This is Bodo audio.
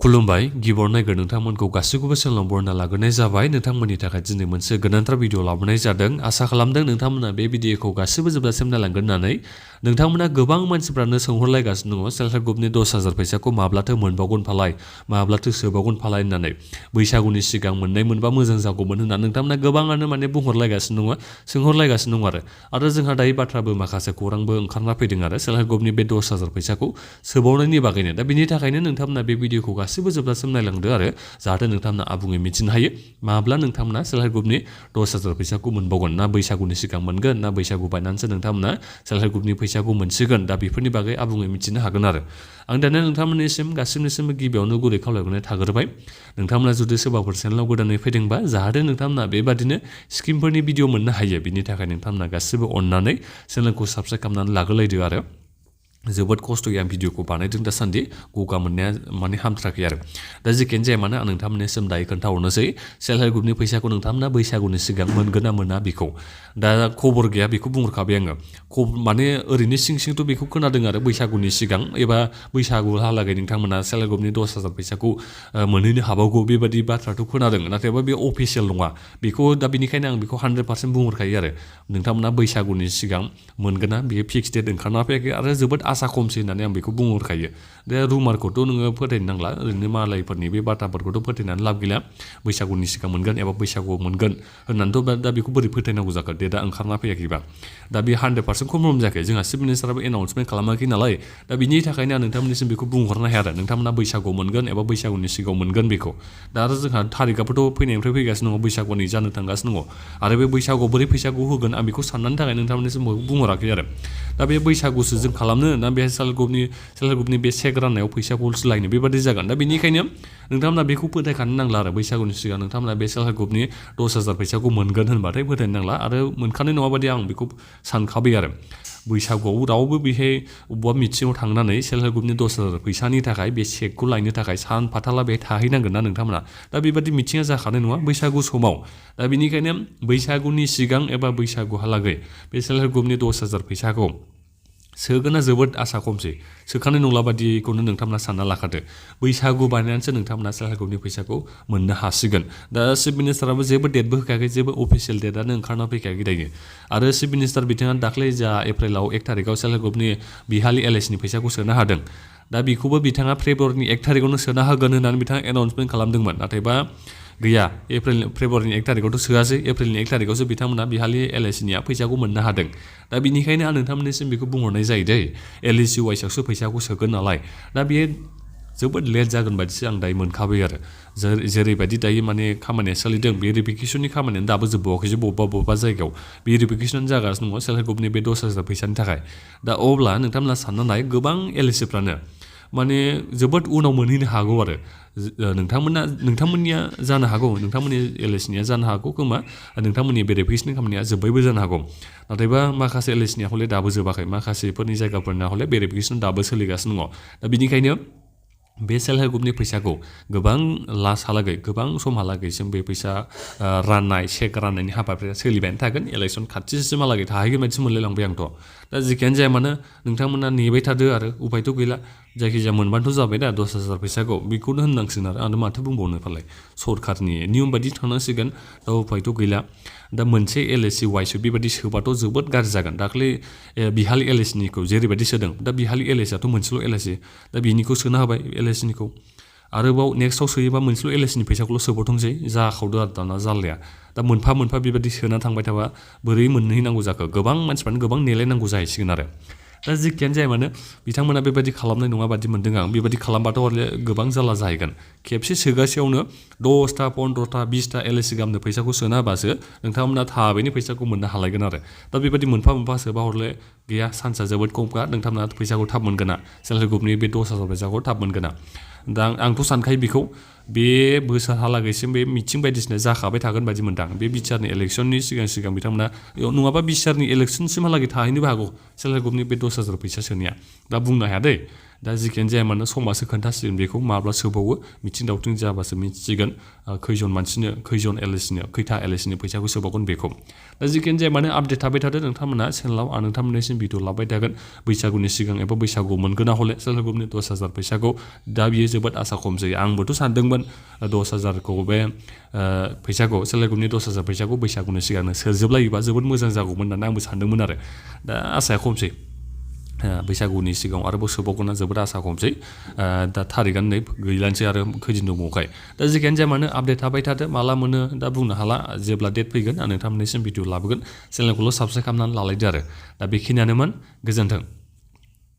खुलुमबाय गिबियाव नायगोन नोंथांमोनखौ गासैखौबो सोलों बरना लाग्रोनाय जाबाय नोंथांमोननि थाखाय दिनै मोनसे गोनांथार भिडिअ लाबोनाय जादों आसा खालामदों नोंथांमोना बे भिडिअखौ गासिबो जोबजासिम नायलांगोन होननानै नोंथांमोना गोबां मानसिफ्रानो सोंहरलायगासिनो दङ सेल्फ हेल्प ग्रुपनि 10,000 फैसाखौ माब्लाथो मोनबावगोन फालाय माब्लाथो सोबावगोन फालाय होननानै बैसागुनि सिगां मोननाय मोनबा मोजां जागौमोन होनना नोंथांमोना गोबाङानो माने बुंहरलायगासिनो दङ सोंहरलायगासिनो दङ आरो जोंहा दायो बाथ्राबो माखासे खौरांबो ओंखारना फैदों आरो सेल्फ हेल्प ग्रुपनि बे 10,000 फैसाखौ सोबावनायनि बागैनो दा बिनि थाखायनो नोंथांमोना बे भिडिअखौ गासिबो जोबजासिम नायलांदो आरो जाहाथे नोंथांमोना आबुङै मिथिनो हायो माब्ला नोंथांमोना सेल्फ हेल्प ग्रुपनि 10,000 फैसाखौ मोनबावगोन ना बैसागुनि सिगां मोनगोन ना बैसागु बायनानैसो नोंथांमोना सेल्फ हेल्प ग्रुपनि फैसाखौ मोनसिगोन दा बेफोरनि बागै आबुङै मिथिनो हागोन आरो आं दानिया नोंथांमोननिसिम गासिबनिसिम गिबियावनो गुरै खावलायनाय थाग्रोबाय नोंथांमोना जुदि सोरबाफोर चेनेलाव गोदानै फैदोंबा जाहाथे नोंथांमोना बेबादिनो स्किमफोरनि भिडिअ मोननो हायो बिनि थाखाय नोंथांमोना गासिबो अननानै चेनेलखौ साबस्क्राइब खालामनानै लाग्रोलायदो आरो जोबोद खस्थ'यै आं भिडिअखौ बानायदों दासान्दि गगा मोननाया माने हामथाराखै आरो दा जिखियानो जाया मानो आं नोंथांमोननिसिम दायो खोन्थाहरनोसै सेल्फ हेल्प ग्रुपनि फैसाखौ नोंथांमोना बैसागुनि सिगां मोनगोन ना मोना बेखौ दा खबर गैया बेखौ बुंहरखाबाय आङो माने ओरैनो सिं सिंथ' बेखौ खोनादों आरो बैसागुनि सिगां एबा बैसागुहालागै नोंथांमोना सेल्फ हेल्प ग्रुपनि 10,000 फैसाखौ मोनहैनो हाबावगौ बेबादि बाथ्राथ' खोनादों नाथायबा बे अफिसियेल नङा बेखौ दा बेनिखायनो आं बेखौ 100% बुंहरखायो आरो नोंथांमोना बैसागुनि सिगां मोनगोन ना बेयो फिक्स डेट ओंखारना फैयाखै आरो जोबोद आसा खमसै होननानै आं बेखौ बुंहरखायो दा रुमारखौथ' नोङो फोथायनो नांला ओरैनो मालायफोरनि बे बाथ्राफोरखौथ' फोथायनानै लाब गैला बैसागुनि सिगां मोनगोन एबा बैसागुआव मोनगोन होननानैथ' दा बेखौ बोरै फोथायनांगौ जाखो डेटआ ओंखारना फैयाखैबा दा बे 100% कनफार्म जायाखै जोंहा चिफ मिनिस्टाराबो एनाउन्समेन्ट खालामाखै नालाय दा बिनि थाखायनो आं नोंथांमोननिसिम बेखौ बुंहरनो हाया आरो नोंथांमोना बैसागुआव मोनगोन एबा बैसागुनि सिगाङाव मोनगोन बेखौ दा आरो जोंहा थारिखआबोथ' फैनायनिफ्राय फैगासिनो दङ बैसागुनि जानो थांगासिनो दङ आरो बे बैसागुआव बोरै फैसाखौ होगोन आं बेखौ साननायनि थाखाय नोंथांमोननिसिम बुंहराखै आरो दा बे बैसागुसो जों खालामनो ना बे सेल्फ हेल्प ग्रुपनि बे चेक राननायाव फैसाखौ लायनो बेबादि जागोन दा बेनिखायनो नोंथांमोना बेखौ फोथायखानो नांला आरो बैसागुनि सिगां नोंथांमोना बे सेल्फ हेल्प ग्रुपनि 10,000 फैसाखौ मोनगोन होनबाथाय फोथायनो नांला आरो मोनखानाय नङाबादि आं बेखौ सानखाबाय आरो बैसागुआव रावबो बेहाय बबेबा मिथिङाव थांनानै सेल्फ हेल्प ग्रुपनि 10,000 फैसानि थाखाय बे चेकखौ लायनो थाखाय सान फाथाला बेहाय थाहैनांगोन ना नोंथांमोना दा बेबादि मिथिङा जाखानाय नङा बैसागु समाव दा बेनिखायनो बैसागुनि सिगां एबा बैसागुहालागै बे सेल्फ हेल्प ग्रुपनि 10,000 फैसाखौ सोगोना जोबोद आसा खमसै सोखानाय नंला बादिखौनो नोंथांमोना सानना लाखादो बैसागु बानायनानैसो नोंथांमोना सेल्फ हेल्प ग्रुपनि फैसाखौ मोननो हासिगोन दा चिफ मिनिस्टाराबो जेबो डेटबो होखायाखै जेबो अफिसियेल डेटआनो ओंखारना फैखायाखै दायो आरो चिफ मिनिस्टार बिथाङा दाख्लै जा एप्रिलाव 1 थारिखआव सेल्फ हेल्प ग्रुपनि बिहालि एलआइसिनि फैसाखौ सोनो हादों दा बेखौबो बिथाङा फेब्रुवारिनि 1 थारिखआवनो सोना होगोन होननानै बिथाङा एनाउन्समेन्ट खालामदोंमोन नाथायबा गैया फेब्रुवारिनि 1 थारिखआवथ' सोआसै एप्रिलनि 1 थारिखआवसो बिथांमोना बिहालि एलआइसिनिया फैसाखौ मोननो हादों दा बिनिखायनो आं नोंथांमोननिसिम बेखौ बुंहरनाय जायो दै एलआइसि वाइसआवसो फैसाखौ सोगोन नालाय दा बेयो जोबोद लेट जागोन बायदिसो आं दायो मोनखाबाय आरो जेरैबायदि दायो माने खामानिया सोलिदों भेरिफिकेसननि खामानियानो दाबो जोबबावाखैसो बबेबा जायगायाव भेरिफिकेसन जागासिनो दङ सेल्फ हेल्प ग्रुपनि बे 10,000 फैसानि थाखाय दा अब्ला नोंथांमोना सानना नाय गोबां एलआइसिफ्रानो माने जोबोद उनाव मोनहैनो हागौ आरो नोंथांमोननिया जानो हागौ नोंथांमोननि एलआइसिनिया जानो हागौ खोमा नोंथांमोननि भेरिफिकेसननि खामानिया जोब्बायबो जानो हागौ नाथायबा माखासे एलआइसिनिया हले दाबो जोबाखै माखासेफोरनि जायगाफोरना हले भेरिफिकेसन दाबो सोलिगासिनो दङ दा बिनिखायनो बे सेल्फ हेल्प ग्रुपनि फैसाखौ गोबां लासहालागै गोबां समहालागैसिम बे फैसा राननाय चेक राननायनि हाबाफारिया सोलिबायानो थागोन इलेक्सन खाथिसिमहालागै थाहैगोन बायदिसो मोनलायलांबाय आंथ' दा जिखियानो जाया मानो नोंथांमोना नेबाय थादो आरो उपायथ' गैला जायखिजाया मोनबानोथ' जाबाय दा 10,000 फैसाखौ बेखौनो होननांसिगोन आरो आंनो माथो बुंबावनो फालाय सरखारनि नियम बायदि थांनांसिगोन दा उपायथ' गैला दा मोनसे एलआइसि वाइसआव बेबायदि सोबाथ' जोबोद गाज्रि जागोन दाख्लै बिहालि एलआइसिनिखौ जेरैबायदि सोदों दा बिहालि एलआइसियाथ' मोनसेल' एलआइसि दा बिनिखौ सोना होबाय एलआइसिनिखौ आरोबाव नेक्स्टआव सोयोबा मोनसेल' एलआइसिनि फैसाखौल' सोबावथोंसै जाखावदो आरो दाना जारलाया दा मोनफा मोनफा बेबायदि सोना थांबाय थाबा बोरै मोनहैनांगौ जाखो गोबां मानसिफ्रानो गोबां नेलायनांगौ जाहैसिगोन आरो दा जिखियानो जाया मानो बिथांमोना बेबायदि खालामनाय नङा बादि मोनदों आं बेबायदि खालामबाथ' गोबां जारला जाहैगोन खेबसे सोगासेयावनो 10टा 15टा 20टा एलआइसि गाहामनो फैसाखौ सोना होबासो नोंथांमोना थाबैनो फैसाखौ मोननो हालायगोन आरो दा बेबायदि मोनफा मोनफा सोबा हरले गैया सान्सआ जोबोद खमखा नोंथांमोना फैसाखौ थाब मोनगोना सेल्फ हेल्प ग्रुपनि बे 10,000 फैसाखौ थाब मोनगोना दा आंथ' सानखायो बेखौ बे बोसोरहालागैसिम बे मिथिं बायदिसिना जाखाबाय थागोन बायदि मोनदां बे बिटिआरनि इलेक्सननि सिगां बिथांमोना नङाबा बिटिआरनि इलेक्सनसिमहालागै थाहैनोबो हागौ सेल्फ हेल्प ग्रुपनि बे 10,000 फैसा सोनाया दा बुंनो हाया दै दा जिखियानो जाया मानो समासो खोन्थासिगोन बेखौ माब्ला सोबावो मिथिं दावथिं जाबासो मिथिसिगोन खैजन मानसिनो खैजन एलएसिनो खैथा एलएसिनो फैसाखौ सोबावगोन बेखौ दा जिखियानो जाया मानो आपडेट थाबाय थादो नोंथांमोना चेनेलाव आं नोंथांमोननिसिम भिडिअ लाबाय थागोन बैसागुनि सिगां एबा बैसागुआव मोनगोन ना हले सेल्फ हेल्प ग्रुपनि 10,000 फैसाखौ दा बियो जोबोद आसा खमसै आंबोथ' सानदोंमोन 10,000खौ बे फैसाखौ सेल्फ हेल्प ग्रुपनि 10,000 फैसाखौ बैसागुनि सिगांनो सोजोबलायोबा जोबोद मोजां जागौमोन होननानै आंबो सानदोंमोन आरो दा आसाया खमसै बैसागुनि सिगाङाव आरोबाव सोबावगोना जोबोद आसा खमसै दा थारिखआनो नै गैलानोसै आरो खैदिन दंबावखाय दा जिखियानो जाया मानो आपडेट थाबाय थादो माला मोनो दा बुंनो हाला जेब्ला डेट फैगोन आं नोंथांमोननिसिम भिडिअ लाबोगोन चेनेलखौल' साबस्क्राइब खालामनानै लालायदो आरो दा बेखिनियानोमोन गोजोन्थों